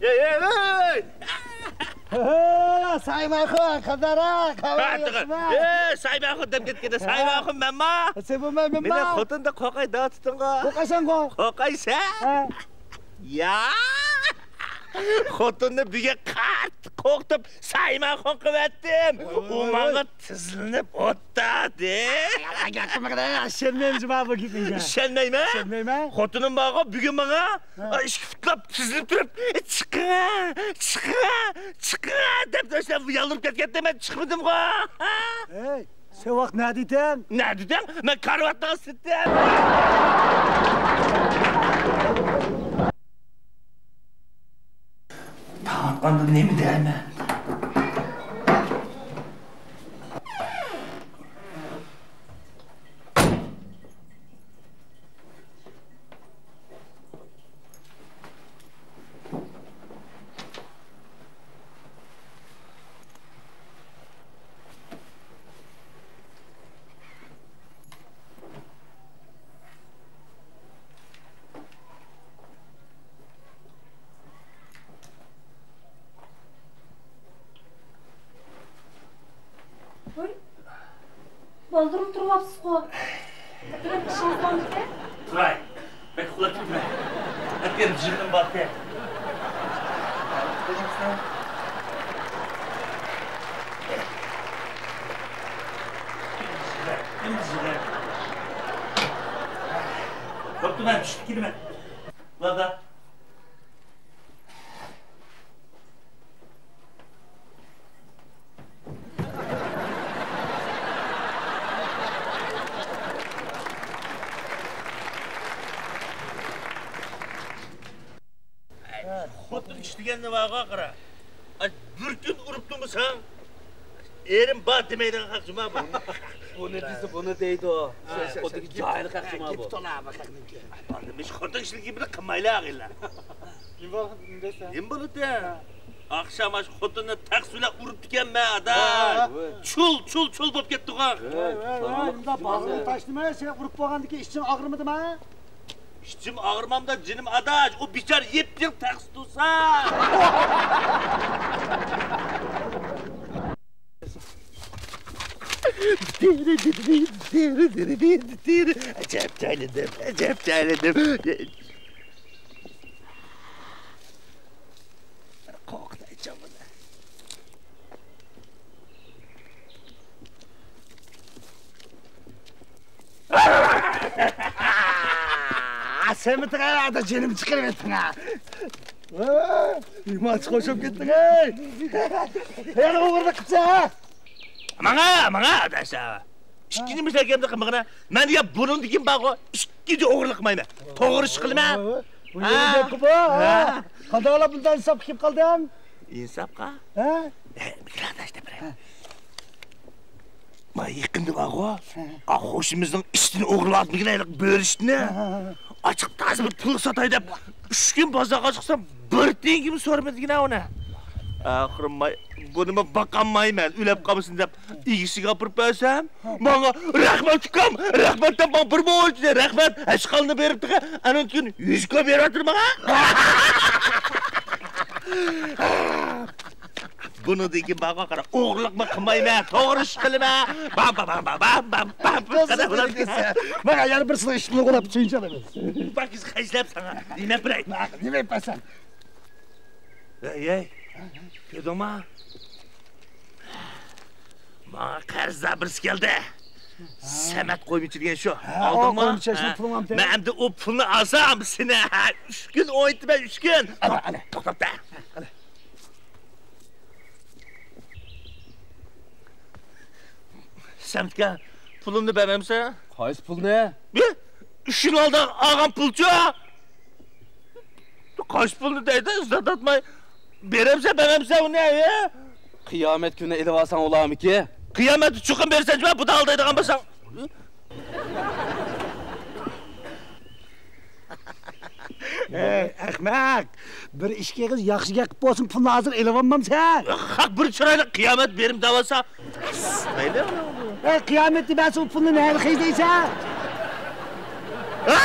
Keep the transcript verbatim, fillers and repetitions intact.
ئەي، ئەي، ئەي! ھە، سايماخۇن، قانداقراق؟ ھە، ياخشىمۇ؟ ئەي، سايماخۇن دەپ كەتكەندە، سايماخۇن مەنما؟ سەن بولماي مەنما؟ مېنىڭ خوتۇندىن قورقاي دەۋاتىتتىڭغۇ. قورقايسەنغۇ؟ قورقايسەن؟ ھە. يا! خوتۇننى بۈگۈن قاتتىق قورقۇتۇپ، سايماخۇن قىلىۋەتتىم. ئۇ ماڭا تىزلىنىپ ئولتۇردى. ياق، ياق، ياق، ياق، ئىشەنمەيمەن جۇما بۇ گېپىڭگە. ئىشەنمەيمەن؟ ئىشەنمەيمەن. خوتۇنۇم بارغۇ، بۈگۈن ماڭا، ھە. ئىككى پۇتلاپ تىزلىنىپ تۇرۇپ، «چىقىڭ، چىقىڭ، چىقىڭ» دەپ يالۋۇرۇپ كەتكەنتى، مەن چىقمىدىمغۇ. ھەي، سەن ۋاقىت نەدە ئىدىڭ؟ نەدە ئىدىڭ؟ مەن كارىۋاتنىڭ ئاستىدا. تاڭ ئاتقاندا نېمە دەيمەن؟ ۋاي، بالدۇرلا تۇرۇۋاپسىزغۇ. ئەتىگەن ئىشىڭىز بارمىكەن؟ تۇراي. بەك ئۇخلاپ كەتتىم. ئەتىگەن جىمىم بارتى. بوپتۇ، مەن چۈشۈپ كېتىمەن. ۋادا. خوتۇن ئىشلىگەننى بارغا قارا. ئاي، بىر كۈن ئۇرۇپتۇمۇ ساڭا؟ ئېرىم بار دېمەيدىغان خەق جۇما بۇ. بۇنى دېسە بۇنى دەيدۇ. ھە. خوتۇن جاھىل خەق جۇما بۇ. گېپى تولا بۇ خەقنىڭكى. ئاندىن بىز خوتۇن ئىشلىگەن بىلەن قىلمايلى ئاغىلار. نېمە بولدى دېسە؟ نېمە بولدى؟ ھە. ئاخشام ئاشۇ خوتۇننى تەخسە بىلەن ئۇرۇپتىكەنمەن، ئاداش. ھە. چۇل، چۇل، چۇل بولۇپ كەتتىغۇ. ۋاي، ۋاي، ۋاي، مۇنداق باغرىنى تاشلىما، سەن ئۇرۇپ بولغاندىن كېيىن ئىچىڭ ئاغرىمىدىما؟ ئىچىم ئاغرىمامدا جېنىم ئاداش، ئۇ بىچارە يېپيېڭى تەخسە تۇرسا. ئەجەب جايلىدىم، ئەجەب جايلىدىم. قوقۇتايچۇ بۇنى. سەمىتىڭ ئادا جېنىم چىقىرىۋەتتىڭ ھە. ئىمانچى قوشۇپ كەتتىڭ ھەي. يەنە ئوغرىلىق قىپسەن ھە. ماڭا، ماڭا ئاداش. ئىككىنچى مۇشۇ گەپنى قىلمىغىنا. مەن دېگەن بۇنىڭدىن كېيىن بارغۇ، ئىككىنچى ئوغرىلىق قىلمايمەن. توغرا ئىش قىلىمەن. بۇ يەنە گەپكۇ بۇ ھە. قانداقلا بۇنداق ئىنساپقا كېلىپ قالدىڭ؟ ئىنساپقا؟ ھە؟ ھە، مىكراداش دەپ بېرەي. ما يېقىندا بارغۇ، ھە. ئا، خوشىمىزنىڭ ئىشتىنى ئوغرىلاپ مىگرەيلىك بۆرە ئىشتىنى. ھە، ھە، ھە. ئاچىق تازا بىر پۇلغا ساتاي دەپ، ئۈچ كۈن بازارغا چىقسام، بىر تىيىنگىمۇ سورىمىدىكەن ئۇنى. ئاخىرى ماي، بۇنىمۇ باقالمايمەن، ئۆلۈپ قالمىسۇن دەپ، ئىگىسىگە ئاپىرىپ بەرسەم، ماڭا، «رەھمەت، ئۇكام، رەھمەت» دەپ، ماڭا بىر مو-، «رەھمەت» ھەشقالنى بېرىپتىغۇ، ئاندىن كېيىن يۈز كوي بېرىۋاتىدۇ ماڭا. بۇنىڭدىن كېيىن ماڭا قارا، ئوغرىلىقمۇ قىلمايمەن، توغرا ئىش قىلىمەن. بام، بام، بام. ماڭا يەنە بىرسىنى ئىشتىن ئوغرىلاپ چۈشۈنچە ئالىمىز. باكىز خەجلەپ ساڭا نېمە بېرەي؟ نېمە بەرسەن؟ ئەي، ئەي، كۆردۈڭما؟ ماڭا قەرزدار بىرسى كەلدى. سەمەت قويمىچى دېگەن شۇ. ھە، ئالدىڭما؟ قويمىچى، شۇنى ھە. پۇلۇڭ ئالمىدى. مەن ئەمدى ئۇ پۇلنى ئالسام سېنى، ھە، ئۈچ كۈن ئوينىتىمەن، ئۈچ كۈن. ئەلە، ئەلە. توختاپ تە. ئەلە. سەمەتكە پۇلۇمنى بەرمەمسەن؟ قايسى پۇلنى؟ بى، ئۈچ يىل ئالدىن ئالغان پۇلچۇ. قايسى پۇلنى دەيدۇ، ئىزدەپ تاپماي. بېرەمسەن، بەرمەمسەن ئۇنى، ھە؟ قىيامەت كۈنى ئېلىۋالساڭ بولارمىكى؟ قىيامەتتە چوقۇم بېرىسەن جۇما، بۇدا ئالدايدىغان بولساڭ. ھەي، ئەخمەق! بىر ئىككى ئېغىز ياخشى گەپ قىلىپ بولسۇن، پۇلنى ھازىر ئېلىۋالمامسەن؟ خەق بىر چىرايلىق قىيامەت بېرىم دەۋالسا، مەيلى. ھەي، قىيامەتتە مەن شۇ پۇلنى نەدە خەجلەيسەن؟ ھە؟